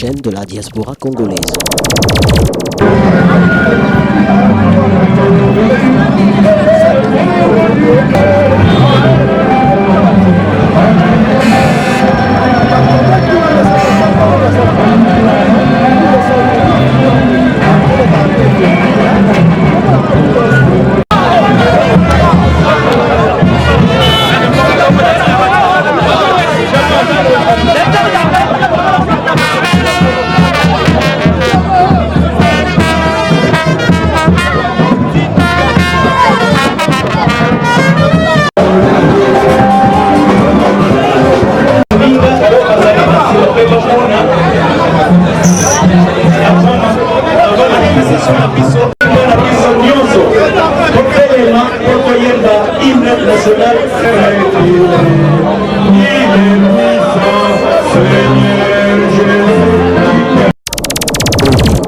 chaîne de la diaspora congolaise.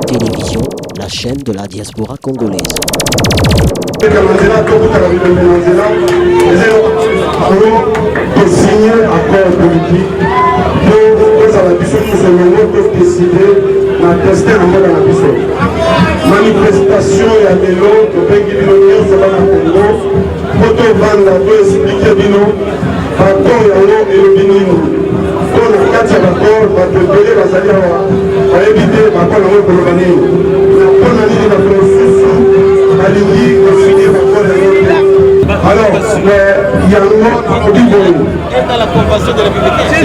Télévision, la chaîne de la diaspora congolaise. Tosigné accord politique po tozala biso nyonso elongo todeside na destin ya mboka na biso. Manifestation ya lelo tobengi bino nyonso bana Congo mpo tovanda to explike bino baaccord yango elobi nini, mpo na kati ya baaccord bato ebele bazali awa bayebi te baaccord yango ekoloba nini na mpo na nini bato mosusu balingi kosigne baaccord yango te. Alors yango nakoki boye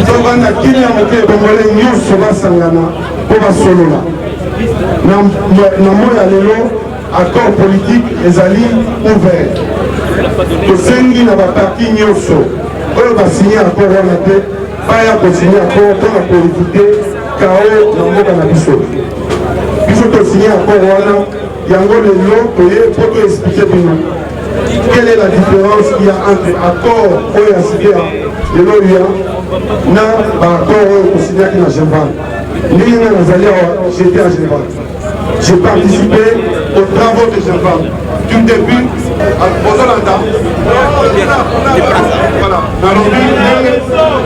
tovanda kimia moke, bongole nyonso basangana mpo basolola na moi ya lelo. Accord politique ezali ouvert, tosengi na baparti nyonso oyo basigne accord wana te baya kosigne accord mpo na koevite kao na mboka na biso. Biso tosigne accord wana yango lelo toye mpo toexplike bino quelle est la différence qu'il y a entre accord oyo ya sike lelo ya na baaccord oyo tosignaki na Genval. Ndenge nga nazali awa, j'étais à Genval. J'ai participé aux travaux de Genval du début bozolanda. Voilà, nalobi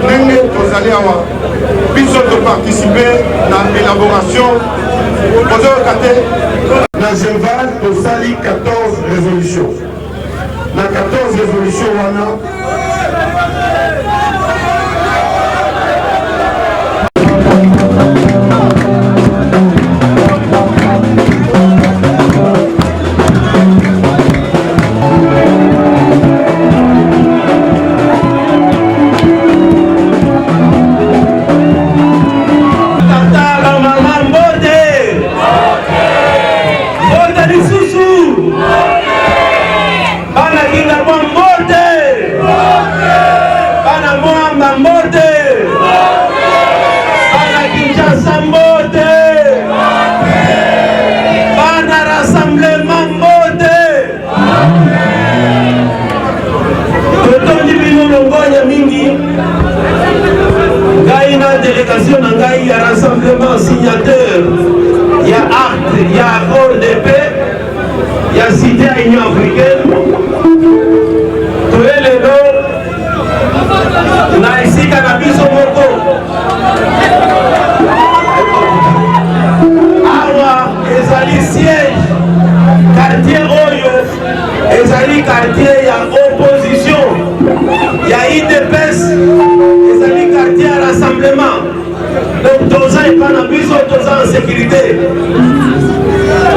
ndenge tozali awa, biso toparticipe na élaboration, bozoyoka te. Na Genval tosali 14 résolution. Na 14 résolution wana Bana Kinga mwa mbote! Bana Mwamba mbote! Bana Kinshasa mbote! Bana Rassemblement mbote! Totondi bino longonya mingi. Ngai na délégation na ngai ya rassemblement signataire ya acte ya accord de paix ya cité ya Union africaine, toye lelo na esika na biso moko awa. Ezali siège quartier oyo ezali quartier ya opposition ya UDPS, ezali quartier ya rassemblement. Donc toza epa na biso, toza en sécurité.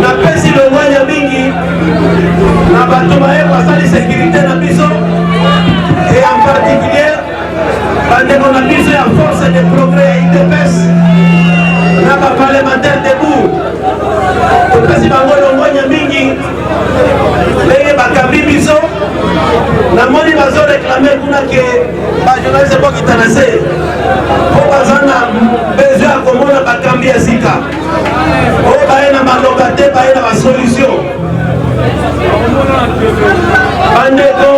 Napesi longwanya mingi na bato baye basali sécurité na biso, et en particulier bandeko na biso ya force de progrès ya UDPS na baparlementaire debout. Topesi bango longonya mingi ndenge bakambi biso. Namoni bazoreklame kuna ke bajournaliste bokita na se mpo baza na besoin ya komona bakambi ya sika oyo baye na maloba te, baye na basolution. Bandeko,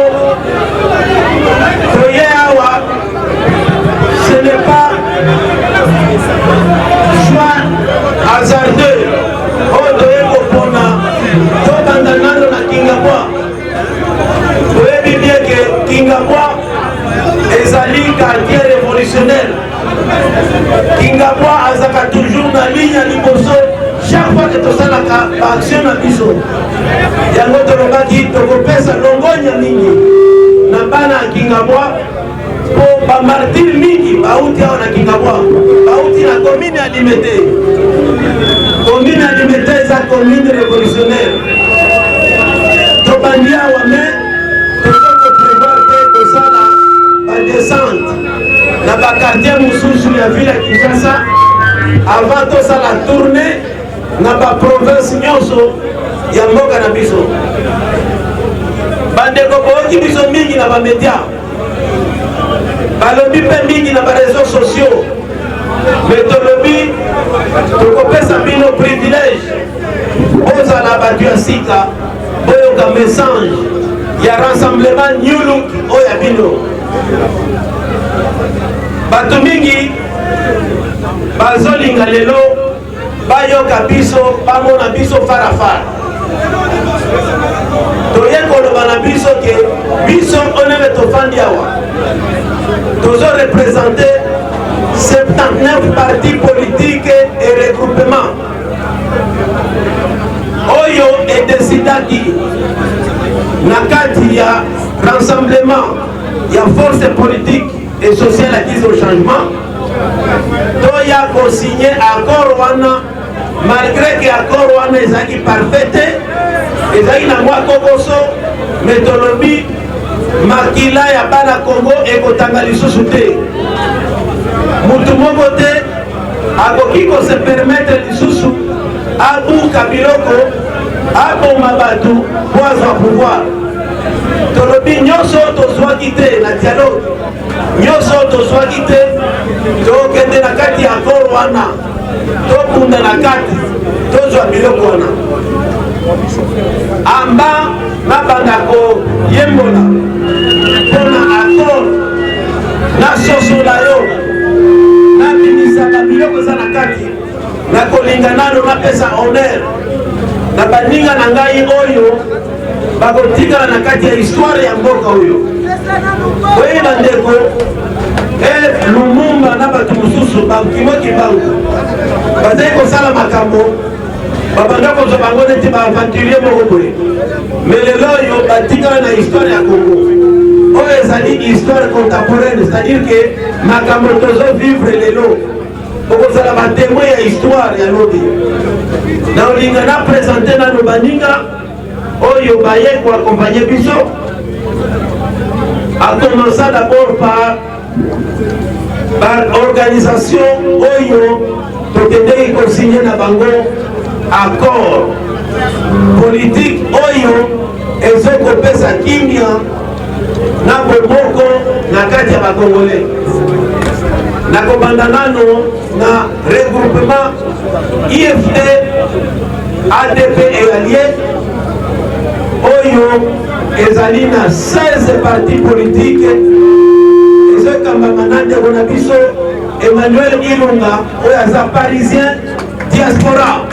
toye awa, ce n'est pas choix hasardeux oyo toye kopona. Tobanda nano na Kingabwa. Toyebi bien ke Kingabwa ezali quartier révolutionnaire. Kingabwa azalaka Bazalaka toujours na ligne ya liboso chaque fois que tosalaka ba action na biso. Yango tolobaki tokopesa longonya mingi na bana ya Kingabwa mpo ba martyrs mingi bauti awa na Kingabwa, bauti na commune ya Limete. Commune ya Limete eza commune révolutionnaire. Tobandi awa mais tozo ko prévoir mpe kosala ba descente na ba quartier mosusu ya ville ya Kinshasa avant tosala tournée na ba province nyonso ya mboka na biso. Bandeko boyoki biso mingi na ba media, balobi mpe mingi na ba réseaux sociaux, mais tolobi tokopesa bino privilège bozala bato ya sika, boyoka message ya rassemblement New Look oyo ya bino. Bato mingi bazolinga lelo bayoka biso, bamona biso farafara. Toye koloba na biso ke biso onene tofandi awa tozo représente 79 partis politiques et regroupements oyo edesidaki na kati ya rassemblement ya force politique et sociale acquise au changement, toya kosigne accord wana malgré que accord wana ezalaki parfait te, ezalaki na mwa kokoso, mais tolobi makila ya bana Congo ekotanga lisusu te. Mutu moko te akoki ko se permettre lisusu abuka biloko, aboma bato po azwa pouvoir. Tolobi nyonso tozwaki te na dialogue, nyonso tozwaki te, tokende na kati ya accord wana, tobunda na kati, tozwa biloko wana. Amba nabanda koyembola mpona accord, nasosola yo, nabimisaka biloko eza na kati. Nakolinga nano napesa honneur na baninga na ngai oyo bakotikala na kati ya histoire ya mboka oyo. Oyebi bandeko, Lumumba na bato mosusu bakimoki bango bazali kosala makambo, babanda kozwa bango neti ba aventurier moko boye, mais lelo oyo batikala na histoire ya Congo oyo ezali histoire contemporaine, c'est-à-dire que makambo tozo vivre lelo okozala ba témoin ya histoire ya lobi. Na olinga na présenter nano baninga oyo baye ko accompagner biso, à commencer d'abord par organisation oyo tokendeki kosigne na bango accord politique oyo ezokopesa kimia na bomoko na kati ya bakongolais. Nakobanda nano na regroupement IFD ADP et alliés oyo ezali na 16 partis politiques, ezokambama na ndeko na biso Emmanuel Ilunga oyo aza parisien diaspora.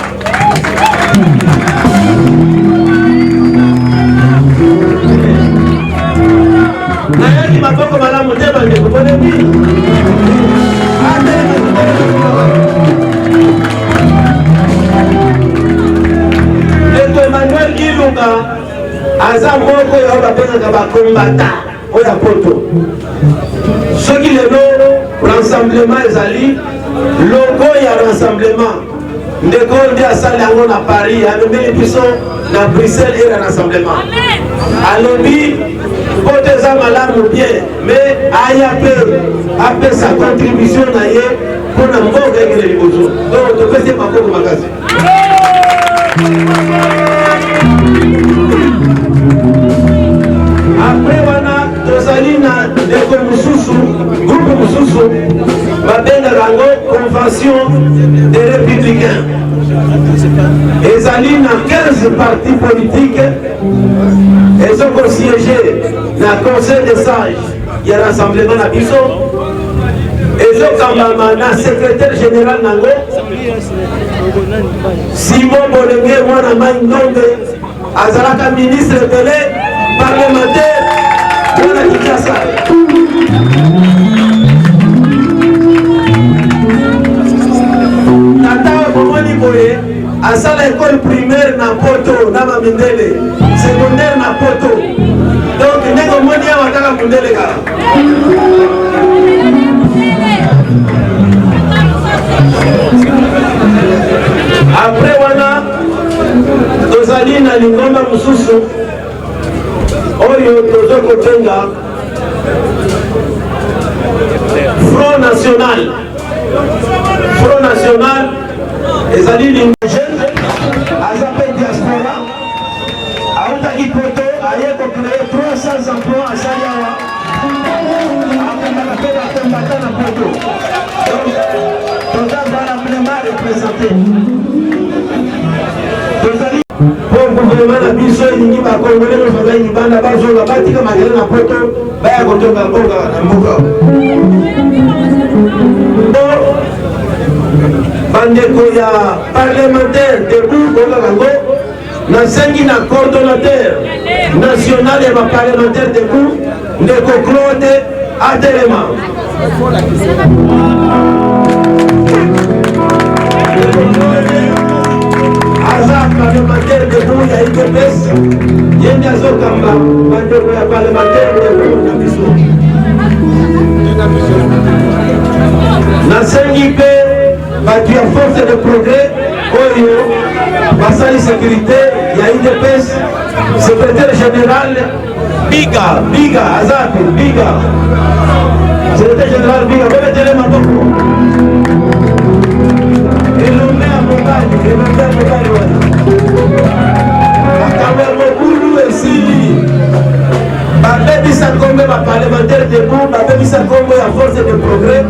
Nayaki maboko malamu te bandeko, bolebi. Ndeko Emmanuel Ilunga aza moko oyo babengaka bakombata oyo ya poto. Soki lelo rassemblement ezali logo ya rassemblement, ndeko oyo nde asali yango na Paris, amemeli biso na Bruxelles era rassemblement. Alobi poto eza malamu bien, mais aya mpe apesa contribution na ye mpona mboka ekende liboso. Donc topesi maboko makasi. Après wana tozali na ndeko mosusu, groupe mosusu babengaka yango Convention des Républicains, ezali na 15 partis politiques ezokosiége na conseil des sages ya rassemblement na biso, ezokambama na secrétaire général nango Simon Bolenge mwana mai Ndombe, azalaka ministre ebele, parlementaire mwana Kinshasa. Asala école primaire na poto na bamindele, secondaire na poto. Donc ndenge omoni awa kaka mundele kaka. Après wana tozali na lingomba mosusu oyo tozo kobenga Front National. Front National ezali jeune aza mpe diaspora, autaki poto, aye kocree 300 emploi, asali awa, akambaka mpe bakombata na poto. Donc toza valablement représenté. Tozali mpo gouvernement na biso elingi bakongole nyonso bazali libanda bazonga, batika makele na poto, baya kotonga mboka na mboka. Bandeko ya parlementaire debout, boyoka bango. Nasengi na coordonnateur national ya baparlementaire debout, ndeko Claude, atelema. Ndeko Claude aza parlementaire debout ya UDPS, ye nde azokamba bandeko ya parlementaire debout na biso. Nasengi mpe bato ya force de progrès oyo basali sécurité ya UDPS, secrétaire général Biga, Biga aza pe Biga, secrétaire général Biga, bobetele maboko. Elombe ya mobali, elombe ya mobali wana, makambo ya mobulu esili. Babebisa nkombo ya baparlementaire debout, babebisa nkombo ya force de progrès,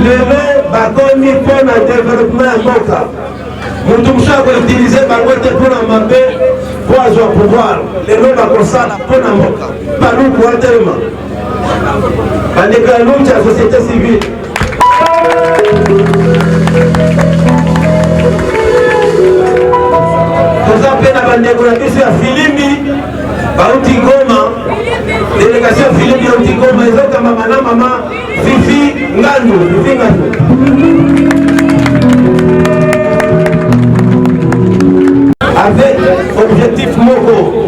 lelo bakomi mpo na développement ya mboka. Moto mosusu akoutilize bango te mpo na mabe, mpo azwa pouvoir. Lelo bakosala mpo na mboka. Paluku atelema, bandeko ya lucha ya société civile. Toza mpe na bandeko na biso ya Filimbi, bauti Goma. Délégation ya Filimbi euti Goma, ezokambama na mama Fifi Ngandu. Fifi Ngandu. Avec objectif moko,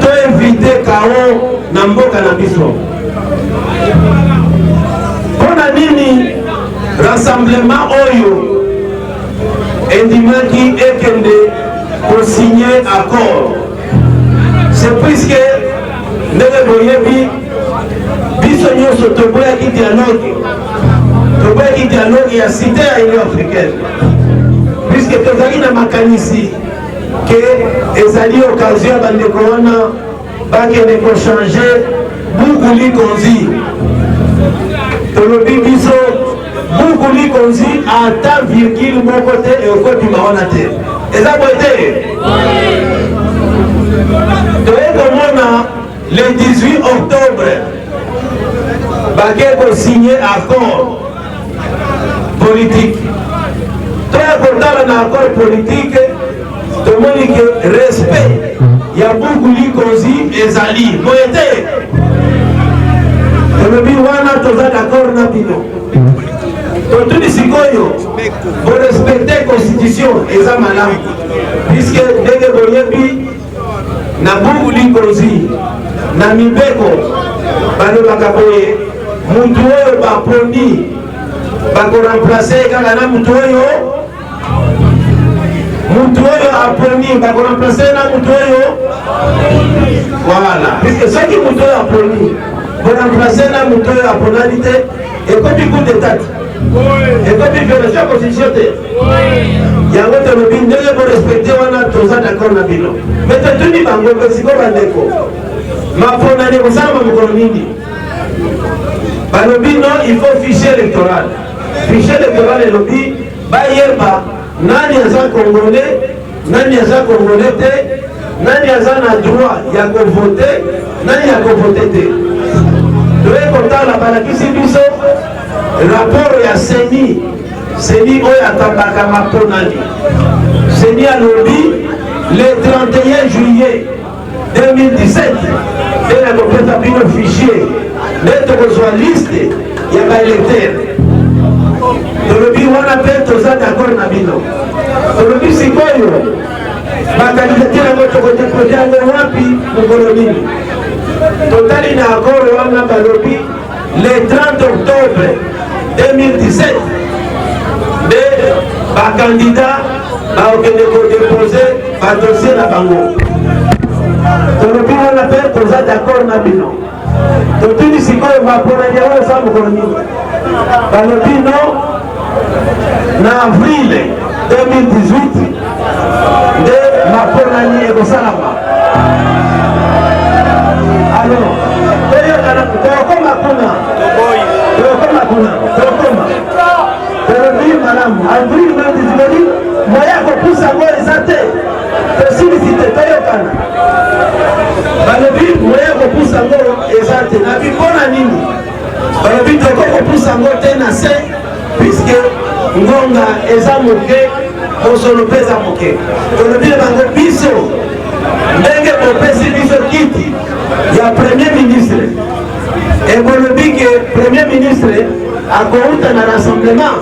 toinvite kao na mboka na biso. Mpo na nini rassemblement oyo endimaki ekende kosigne accord? C'est puisque ndenge boyebi, biso nyonso toboyaki dialogue, toboyaki dialogue ya cité ya Union africaine, puisque tozali na makanisi ke ezali occasion ya bandeko wana bakende kochange buku likonzi. Tolobi biso buku likonzi ata virgule moko te ekobima wana te, eza boye te. Toye komona le 18 octobre bake kosigne accord politique. Toya kotala na accord politique, tomoni ke respect ya buku likonzi ezali boye te. Tolobi wana toza d'accord na bino. Totuni sikoyo, borespecte constitution eza malamu, puisque ndenge boyebi, na buku likonzi, na mibeko, balobaka boye: mutu oyo baponi, bakoremplace kaka na mutu oyo. Mutu oyo aponi, bakoremplace na mutu oyo. Voilà, puisque soki mutu oyo aponi, koremplace na mutu oyo aponani te, ekomi coup d'état, ekomi violation ya constitution te. Yango tolobi ndenge borespecte wana, toza d'accord na bino. Me totuni bango mpe siko, bandeko, maponani ekosalama mokolo nini? Balobi non, il faut fichier électoral. Fichier électoral elobi bayeba nani aza congolais, nani aza congolais te, nani aza na droit ya kovote, nani ya kovote te. Toye kotala, balakisi biso rapport ya CENI. CENI oyo akambaka maponani, CENI alobi le 31 juillet 2017 nde nakopesa bino fichier, nde tokozwa liste ya baélecteur. Tolobi wana mpe toza d'accord na bino. Tolobi sikoyo Sikoyo bakandidature yango tokodepose yango wapi, mokolo nini? Totali na accord wana, balobi le 30 octobre 2017 nde bakandidat bakokende kodepose badossier na bango. Tolobi wana mpe toza d'accord na bino. Totuni sikoyo, maponami yango eza mokolo nini? Balobi non, na avril 2018 nde maponami ekosalama. Alors toyokana, tokoma kuna, tokoma kuna, tokoma. Tolobi malamu, avril 2018, moya kopusa yango eza te, tosilisi te. Toyokana, balobi moya kopusa yango eza te. Nabi mpona nini? Balobi toko kopusa yango te na se, puisque ngonga eza moke, mosolo mpe eza moke. Tolobi na bango, biso ndenge bopesi biso kiti ya premier ministre, ebolobi ke premier ministre akouta na rassemblement,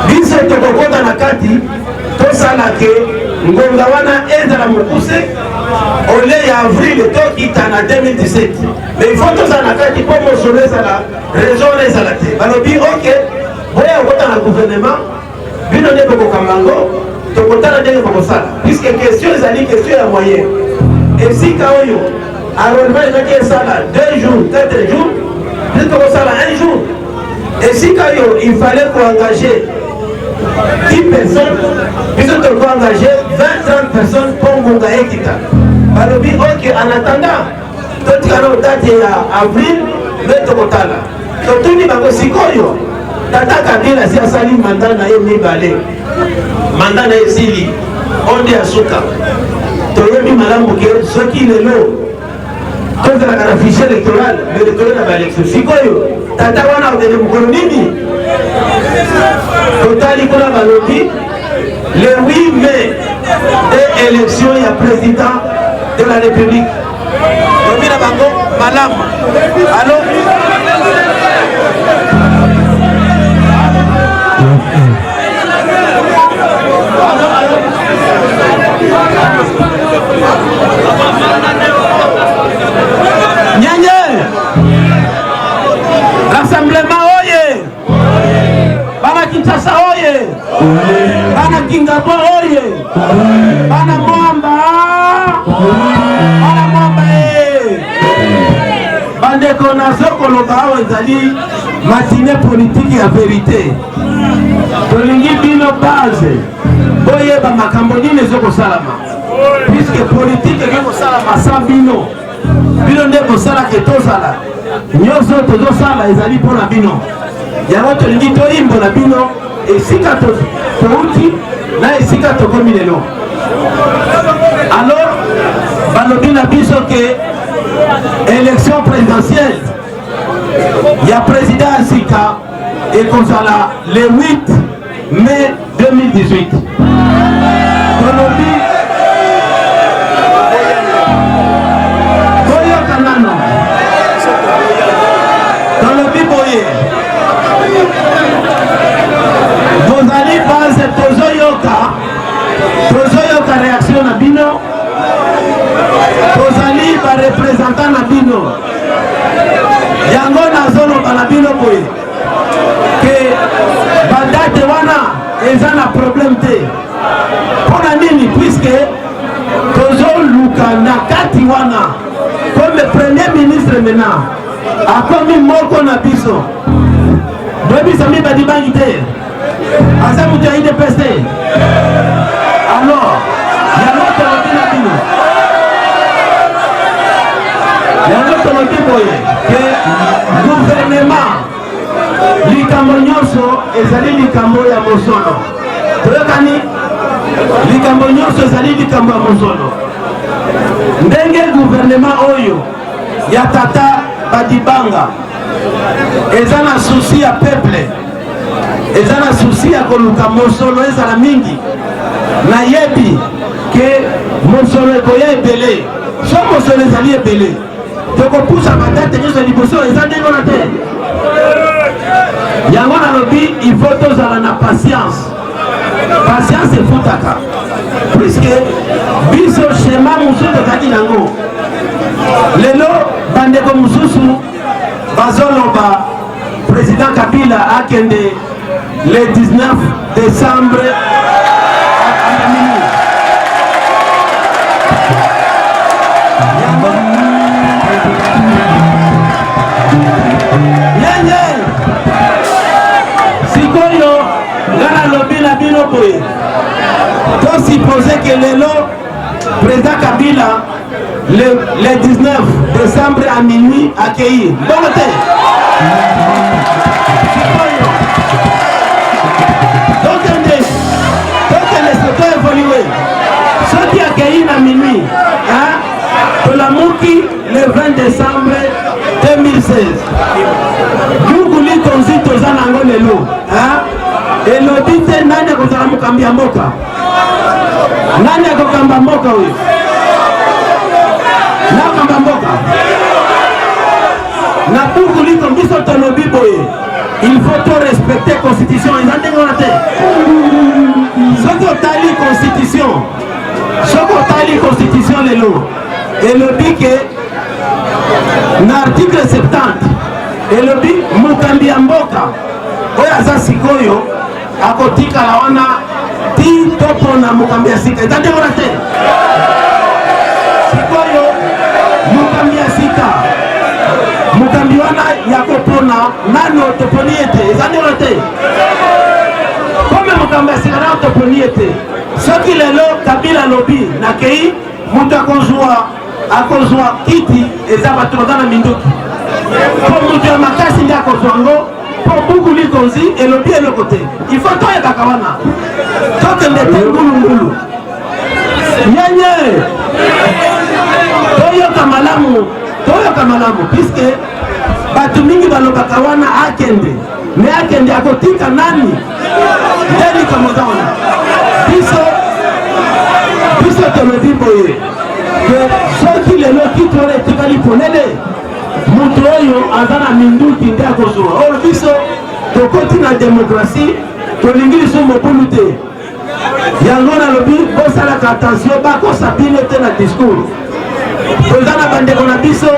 biso tokokota na kati, tosala ke ngonga wana ezala mokuse. Au lieu ya avril, tokita na 2017, mais il faut tozala na kati mpo mosolo ezala, raison wana ezala te. Balobi ok, boya kokota na gouvernement, bino nde bokokamba yango, tokotala ndenge bokosala, puisque question ezali question ya moyen. Esika oyo enrôlement ezaki esala 2 jours, 4 jours, biso tokosala 1 jour. Esika oyo il fallait koengager 10 personnes, biso tokoengager 20, 30 personnes mpo ngonga ekita. Balobi ok, en attendant totika na date ya avril, mpe tokotala. Totuni bango sikoyo, tata Kabila asi asali mandat na ye mibale, mandat na ye esili, oyo nde ya suka. Toyebi malamu ke soki lelo tozalaka na fichier électoral, mais toye na baélection. Sikoyo tata wana okende mokolo nini? Totali kuna, balobi le 8 mai nde élection ya président de la République. Lobi na bango malamu. Alo, alo, alo. Nyenye rassemblement oye! Bana Kinshasa oye! Bana Kingabwa oye! Bana Mwamba, bana Mwamba e! Bandeko, nazokoloba awa ezali matinée politique ya vérité. Tolingi bino base boyeba makambo nini ezokosalama, puisque politique eke kosalama sa bino. Bino nde bosalaka tozala nyonso tozosala, ezali mpona bino. Yango tolingi toyimbola bino esika touti na esika tokomi lelo. Alors balobi na biso ke élection présidentielle ya président ya sika ekozala le 8 mai 2018. Tolobi, boyoka nano, tolobi boye, bozali base, tozoyoka, tozoyoka réaction na bino. Tozali bareprésentant na bino. Yango nazoloba na bino boye ke badate wana eza na problème te. Mpo na nini? Puisque tozoluka na kati wana, comme premier ministre maintenant akomi moko na biso. Boyebisa Badibangi te, aza moto ya UDPS te. Alors yango tolobi na bino, yango tolobi boye ke gouvernement, likambo nyonso ezali likambo ya mosolo. Toyokani, likambo nyonso ezali likambo ya mosolo. Ndenge gouvernement oyo ya tata Badibanga eza na souci ya peuple, eza na souci ya koluka mosolo ezala mingi, nayebi ke mosolo ekoya ebele. So mosolo ezali ebele, tokopusa badate nyonso liboso. Eza ndenge wana te. Yango nalobi, il faut tozala na patience. Patience efutaka, puisque biso schéma mosusu tozalaki nango. Lelo bandeko mosusu bazoloba président Kabila akende le 19 décembre à minuit. Yango yenye sikoyo nga nalobi na bino boye, tosuppose ke lelo président Kabila le 19 décembre à minuit akei bongo te. Sikoyo tokende, tokende, to évolue. Soki akei na minuit, tolamuki le 20 décembre 2016. Buku likonzi toza nango lelo elobi te nani akozala mokambi ya mboka, nani akokamba mboka oyo, nakamba mboka. Na buku liko biso tolobi boye, il faut to respecter constitution. Eza ndenge wana te? Soki otali constitution, soki otali constitution lelo, elobi ke na article 70, elobi mokambi ya mboka oyo aza sikoyo akotikala wana ti topona mokambi ya sika. Eza ndenge wana te? Sikoyo mokambi ya sika, mokambi wana ya kopona, nano toponi ye te. Eza ndenge wana te? Comme mokambi ya sika nano toponi ye te, soki lelo Kabila alobi nakei, moto akozwa kiti eza bato baza na minduki, mpo moto ya makasi nde akozwa yango, mpo buku likonzi elobi eloko te. Il faut toyebaka wana, tokende te ngulungulu. Yenye toyoka malamu, toyoka malamu, puisque bato mingi balobaka wana akende, me akende akotika nani? Nde likambo eza wana. Biso tolobi boye ke soki lelo kiti wana etikali polele, moto oyo aza na minduki nde akozwa. Oyo biso tokoti na démocratie, tolingi lisusu mobulu te. Yango nalobi, bosalaka attention, bakosa bino te na discours. Toza na bandeko na biso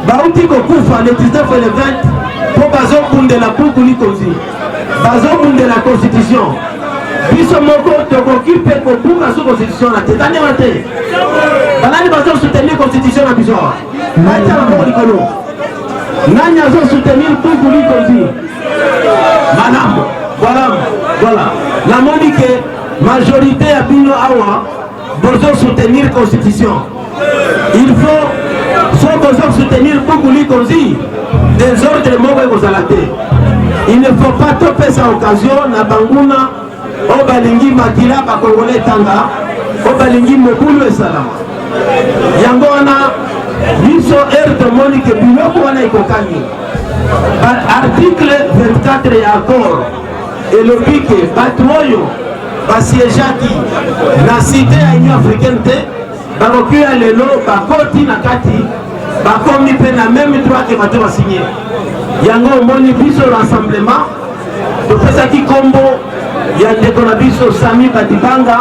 bauti kokufa le 19 et le 20 mpo bazobundela buku likonzi, bazobundela constitution. Biso moko tokoki mpe kobuka so constitution na te. Tani wana te? Banani bazosoutenir constitution na biso awa? Batia maboko likolo. Nani azosoutenir buku likonzi? Malamu, voilà, voilà. Namoni ke majorité ya bino awa bozosoutenir constitution. Il faut so bozosoutenir buku likonzi, désordre moko ekozala te. Il ne faut pas topesa occasion na banguna oyo balingi makila bakongole etanga, oyo balingi mobulu esalama. Yango wana biso ere tomoni ke biloko wana ekokani. Article 24 ya accord elobi ke bato oyo basiégeaki na cité ya Union africaine te, bakoki ya lelo bakoti na kati, bakomi mpe na même droit ke bato basinye. Yango omoni biso rassemblement topesaki nkombo ya ndeko na biso Sami Badibanga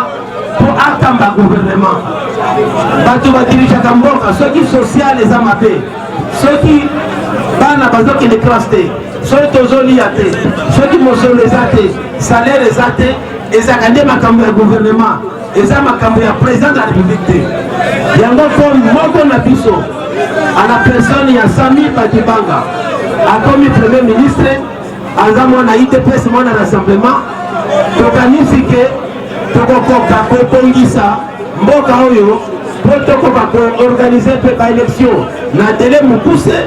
mpo akamba gouvernement. Bato badirigeaka mboka, soki social eza mabe, soki bana bazokende classe te, soki tozolia te, soki mosolo eza te, salaire eza te, ezalaka nde makambo ya gouvernement, eza makambo ya président de la République te. Yango comme moko na biso, à la personne ya Sami Badibanga, akomi premier ministre, aza mwana UDPS, mwana rassemblement, tokanisi ke tokokoka kobongisa mboka oyo mpo tokoka koorganiser mpe baélection na délai mokuse,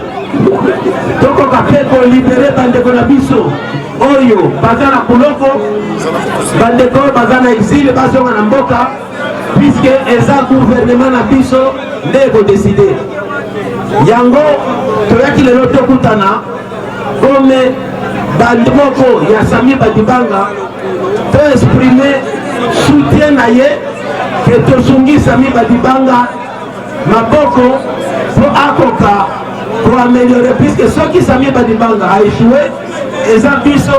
tokoka mpe kolibérer bandeko na biso oyo baza na boloko, bandeko oyo baza na exil bazonga na mboka, puisque eza gouvernement na biso nde ekodécider. Yango toyaki lelo tokutana comme bandi moko ya Sami Badibanga, to exprime soutien na ye, ke tosungi Sami Badibanga maboko mpo akoka koaméliorer, puisque soki Sami Badibanga aéchoué, eza biso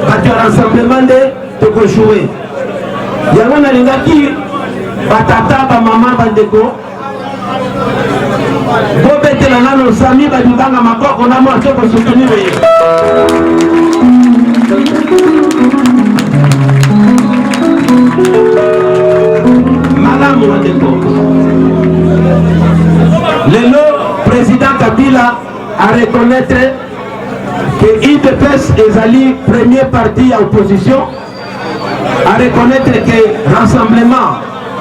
bato ya rassemblement nde tokoéchouer. Yango nalingaki batata, bamama, bandeko, bobetela nano Sami Badibanga maboko na mwasi kosoutenir ye. Malamu bandeko, lelo président Kabila a reconnaître que UDPS ezali premier parti ya opposition, a reconnaître que Rassemblement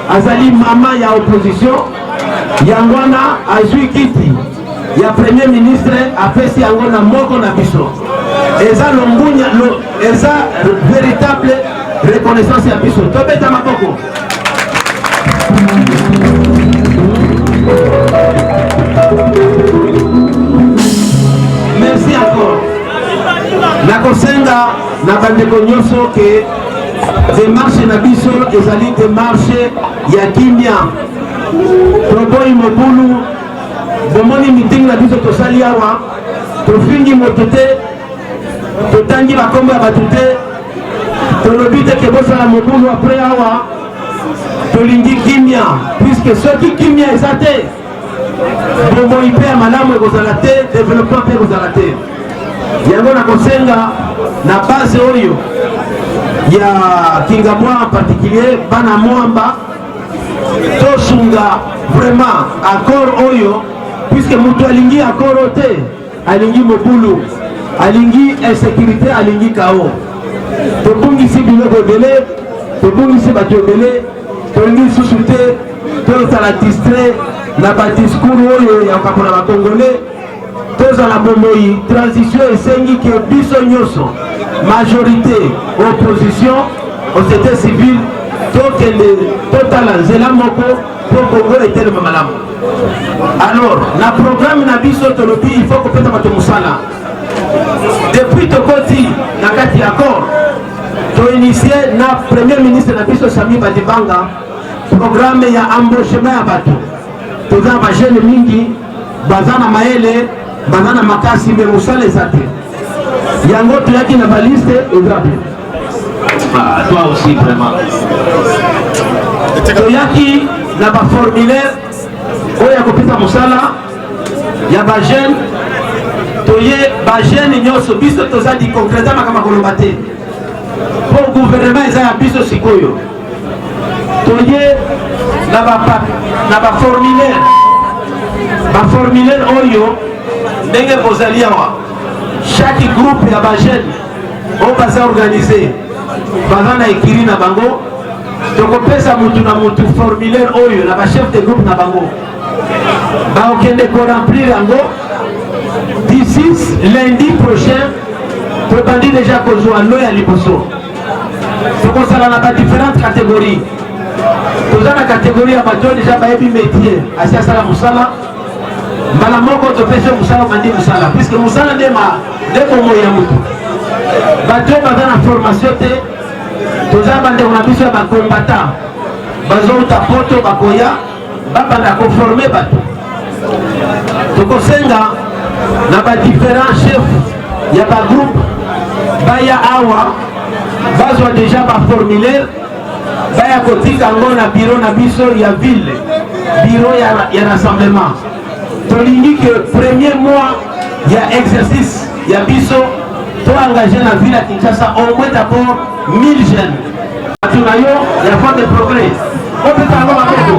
azali mama ya opposition. Yango wana azwi kiti ya premier ministre, apesi yango na moko na biso. Eza longunya lo, eza véritable reconnaissance ya biso. Tobeta maboko. Merci encore. Nakosenga na bandeko nyonso ke démarche na biso ezali démarche ya kimia. Toboyi mobulu. Bomoni meeting na biso tosali awa, tofingi moto te, totangi bakombo ya bato te, tolobi te ke bosala mobulu. Après awa tolingi kimia, puisque soki kimia eza te, bomoi mpe ya malamu ekozala te, développement mpe ekozala te. Yango nakosenga na base oyo ya Kingabwa, en particulier bana Mwamba, tosunga vraiment accord oyo, puisque moto alingi accord oyo te, alingi mobulu, alingi insécurité, alingi chaos. Tobungisi biloko ebele, tobungisi bato ebele, tolingi lisusu te tozala distrait na badiscours oyo ya kokabola bacongolais. Tozala bomoi. Transition esengi ke biso nyonso, majorité, opposition, société civile, tokende totala nzela moko mpo Kongo etelema malamu. Alors na programme na biso tolobi il faut kopesa bato mosala. Depuis tokoti na kati ya accord, toinitie na premier ministre na biso Sami Badibanga programme ya embauchement ya bato. Toza na bajeune mingi, baza na mayele, baza na makasi, me mosala eza te. Yango toyaki na baliste eza te. Ah, toi aussi vraiment. Toyaki na baformulaire oyo ya kopesa mosala ya bajeune. Toye bajeune nyonso, biso toza di concret, makambo koloba te, mpo gouvernement eza ya biso. Sikoyo toye na baformulaire, baformulaire oyo ndenge bozali awa, chaque groupe ya bajeune oyo baza organisé, baza na ekiri na bango, tokopesa mutu na mutu formulaire oyo na bachef de groupe na bango, bakokende koremplir yango. D'ici lundi prochain tobandi déjà kozwa lo ya liboso. Tokozala na badifférentes catégories. Toza na catégorie ya bato oyo déjà bayebi métier, asi asala mosala, mbala moko topesi yo mosala, obandi mosala, puisque mosala nde ma nde bomoi ya motu. Bato oyo baza na formation te, toza bandeko na biso ya bacombattant bazouta poto, bakoya babanda koforme bato. Tokosenga na badifférent chef ya bagroupe baya awa, bazwa déjà baformulaire, baya kotika yango na bureau na biso ya ville, bureau ya rassemblement. Tolingi ke premier mois ya exercice ya biso toengage na ville ya Kinshasa au moins d'abord 1000 jeunes. Bato na yo ya Front de Progrès, opesa yango maboko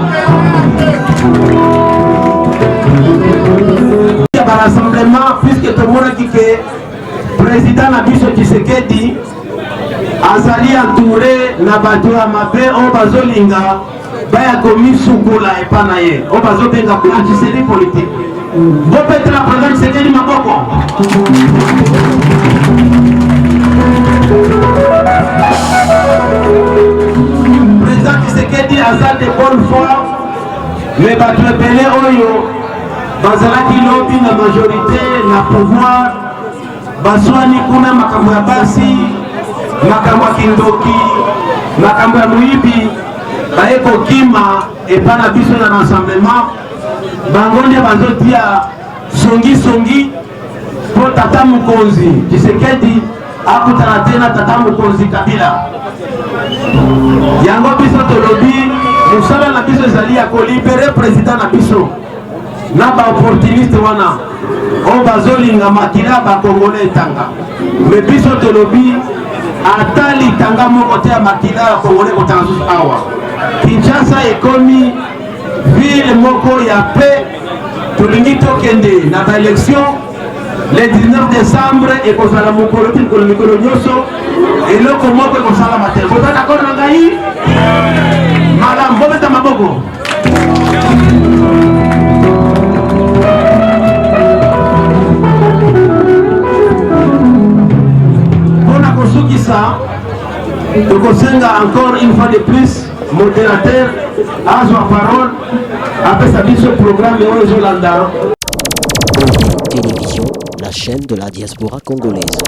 ya barassemblement, puisque tomonaki ke président na biso Tshisekedi azali entouré na bato ya mabe oyo bazolinga baya komisukola epa na ye, oyo bazobenga blanchisserie politique. Bobetela président Tshisekedi maboko. Président Tshisekedi aza de bonne foi, mais bato ebele oyo bazalaki lobi na majorité, na pouvoir, baswani kuna makambo ya basi, makambo ya kindoki, makambo ya moyibi, baye kokima epa na biso na rassemblement. Bango nde bazotia songisongi mpo tata mokonzi Tshisekedi akutana te na tata mokonzi Kabila. Yango. Tolobi mosala na biso ezali ya kolibere president na biso na baopportuniste wana oyo bazolinga makila ya bakongole etanga. Me biso tolobi ata litanga moko te ya makila ya kongole ekotanga susu awa. Kinshasa ekomi ville moko ya paix. Tolingi tokende na baélection le 19 décembre, ekozala mokolo ti mikolo mikolo nyonso eloko moko ekosalama te. Boza d'accord na ngai? Malamu, bobeta maboko. Mpona kosukisa, tokosenga encore une fois de plus modérateur azwa parole, apesa biso programme oyo ezolanda. Télévision, la chaîne de la diaspora congolaise.